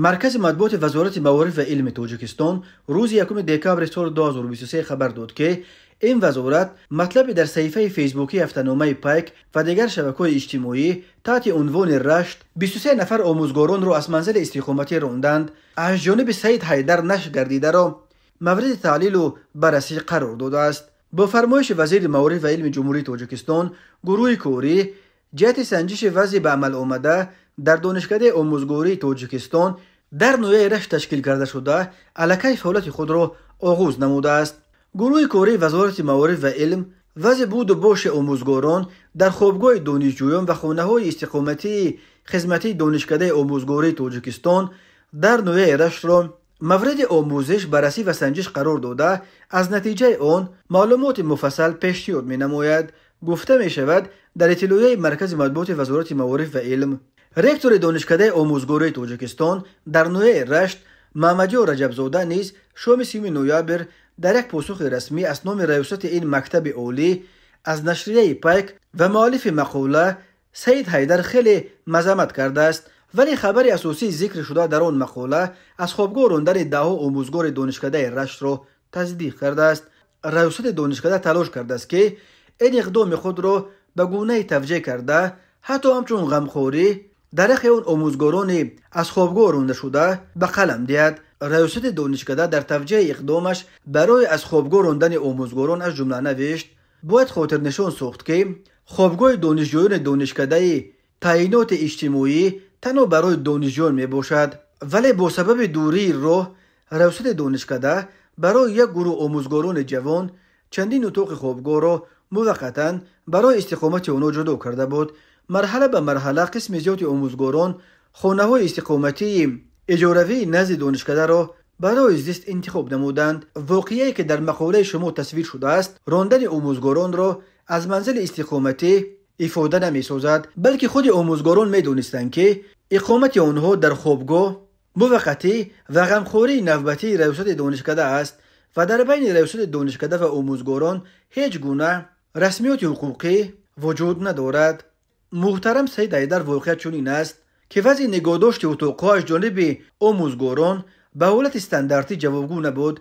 Маркази матбуоти Вазорати маориф ва илми Тоҷикистон рӯзи 1 декабри соли 2023 хабар дод, ки ин вазорат матлаби дар саҳифаи фейсбукии ҳафтаномаи Пайк ва дигар шабакаҳои иҷтимоӣ таҳти унвони «Рашт 23 нафар омӯзгоронро аз манзили истиқоматӣ ронданд» аз ҷониби Саид Ҳайдар нашр гардидаро мавриди таҳлилу баррасӣ қарор додааст. Бо фармоиши вазири маориф ва илми Ҷумҳурии Тоҷикистон гурӯҳи корӣ ҷиҳати санҷиши вазъи ба амал омада дар Донишкадаи омӯзгории Тоҷикистон дар ноҳияи Рашт ташкил карда шуда аллакай фаъолияти худро оғоз намудааст. Гурӯҳи кории Вазорати маориф ва илм вазъи буду боши омӯзгорон дар хобгоҳи донишҷӯён ва хонаҳои истиқоматии хизматии Донишкадаи омӯзгории Тоҷикистон дар ноҳияи Раштро мавриди омӯзиш, баррасӣ ва санҷиш қарор дода, аз натиҷаи он маълумоти муфассал пешниҳод менамояд, гуфта мешавад дар иттилоияи Маркази матбуоти Вазорати маориф ва илм. Ректори Донишкадаи омӯзгории Тоҷикистон дар ноҳияи Рашт Маҳмадёр Раҷабзода низ шоми 3 ноябр дар як посухи расмӣ аз номи раёсати ин мактаби олӣ аз нашрияи Пайк ва муаллифи мақола Саид Ҳайдар хеле мазаммат кардааст, вале хабари асосии зикр шуда дар он мақола аз хобгоҳ рондани даҳҳо омӯзгори Донишкадаи Раштро тасдиқ кардааст. Раёсати донишкада талош кардааст, ки ин иқдоми худро ба гунаи тавҷеҳ карда, ҳатто ҳамчун ғамхорӣ дар яхе он омӯзгорони аз хобгоҳ ронда шуда ба қалам диҳад. Раёсати донишкада дар тавҷеҳи иқдомаш барои аз хобгоҳ рондани омӯзгорон аз ҷумла навишт: бояд хотирнишон сохт, ки хобгоҳи донишҷӯёни донишкадаи таъиноти иҷтимоӣ танҳо барои донишҷӯён мебошад, вале бо сабаби дурии роҳ раёсати донишкада барои як гурӯҳ омӯзгорони ҷавон чандин утоқи хобгоҳро муваққатан барои истиқомати онҳо ҷудо карда буд. Марҳала ба марҳала қисми зиёди омӯзгорон хонаҳои истиқоматии иҷоравии назди донишкадаро барои зист интихоб намуданд. Воқеае, ки дар мақолаи шумо тасвир шудааст, рондани омӯзгоронро аз манзили истиқоматӣ ифода намесозад, балки худи омӯзгорон медонистанд, ки иқомати онҳо дар хобгоҳ муваққатӣ ва ғамхории навбатии раёсати донишкада аст ва дар байни раёсати донишкада ва омӯзгорон ҳеҷ гуна расмиёти ҳуқуқӣ вуҷуд надорад. Муҳтарам Саид Ҳайдар, воқеа чунин аст, ки вазъи нигоҳдошти утоқҳо аз ҷониби омӯзгорон ба ҳолати стандартӣ ҷавобгӯ набуд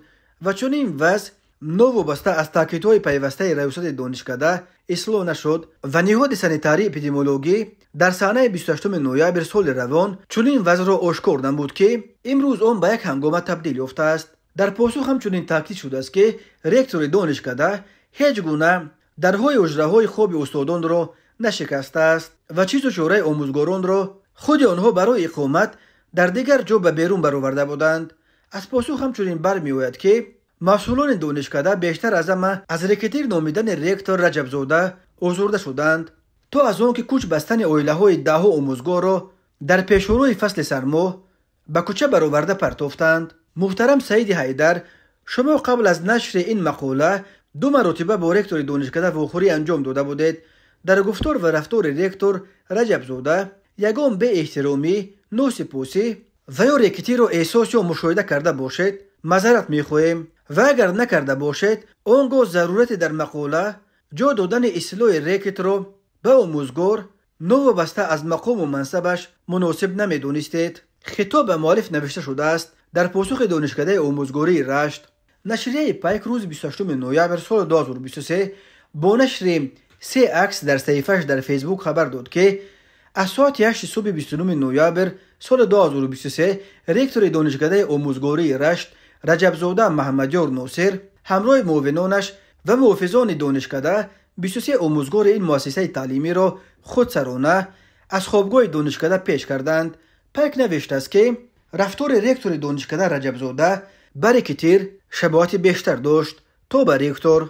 ва чунин вазъ новобаста аз таъкидҳои пайвастаи раёсати донишкада ислоҳ нашуд ва ниҳоди санитарии эпидемиологӣ дар саҳнаи 28 ноябр соли равон чунин вазъро ошкор намуд, ки имрӯз он ба як ҳангома табдил ёфтааст. Дар посух ҳамчунин таъкид шудааст, ки ректори донишкада ҳеҷ гуна дарҳои ҳуҷраҳои хоби устодонро нашикастааст ва чизу чораи омӯзгоронро худи онҳо барои иқомат дар дигар ҷо ба берун бароварда буданд. Аз посух ҳамчунин бармеояд, ки масъулони донишкада бештар аз ҳама аз рекетир номидани ректор Раҷабзода озурда шуданд, то аз он ки кӯч бастани оилаҳои даҳҳо омӯзгорро дар пешурӯи фасли сармо ба кӯча бароварда партофтанд. Муҳтарам Саиди Ҳайдар, шумо қабл аз нашри ин мақола ду маротиба бо ректори донишкада вохӯрӣ анҷом дода будед. Дар гуфтор ва рафтори ректор Раҷабзода ягон беэҳтиромӣ, носипосӣ ва ё рекетиро эҳсос ё мушоҳида карда бошед, мазарат мехоҳем ва агар накарда бошед, он гоҳ зарурати дар мақола ҷо додани ислоҳи рекетро ба омӯзгор новобаста аз мақому мансабаш муносиб намедонистед. Хитоб ба муаллиф навишта шудааст дар посухи Донишкадаи омӯзгории Рашт. Нашрияи Пайк рӯзи 28 ноябр соли 2023 бо нашри се акс дар саҳифааш дар Фейсбук хабар дод, ки аз соати 8 субҳи 29 ноябр соли 2023 ректори Донишкадаи омӯзгории Рашт Раҷабзода Маҳмадёр Носир ҳамроҳи муовинонаш ва муҳофизони донишкада 23 омӯзгори ин муассисаи таълимиро худсарона аз хобгоҳи донишкада пеш карданд. Пайк навиштааст, ки рафтори ректори донишкада Раҷабзода ба рекетир шабоҳати бештар дошт, то ба ректор.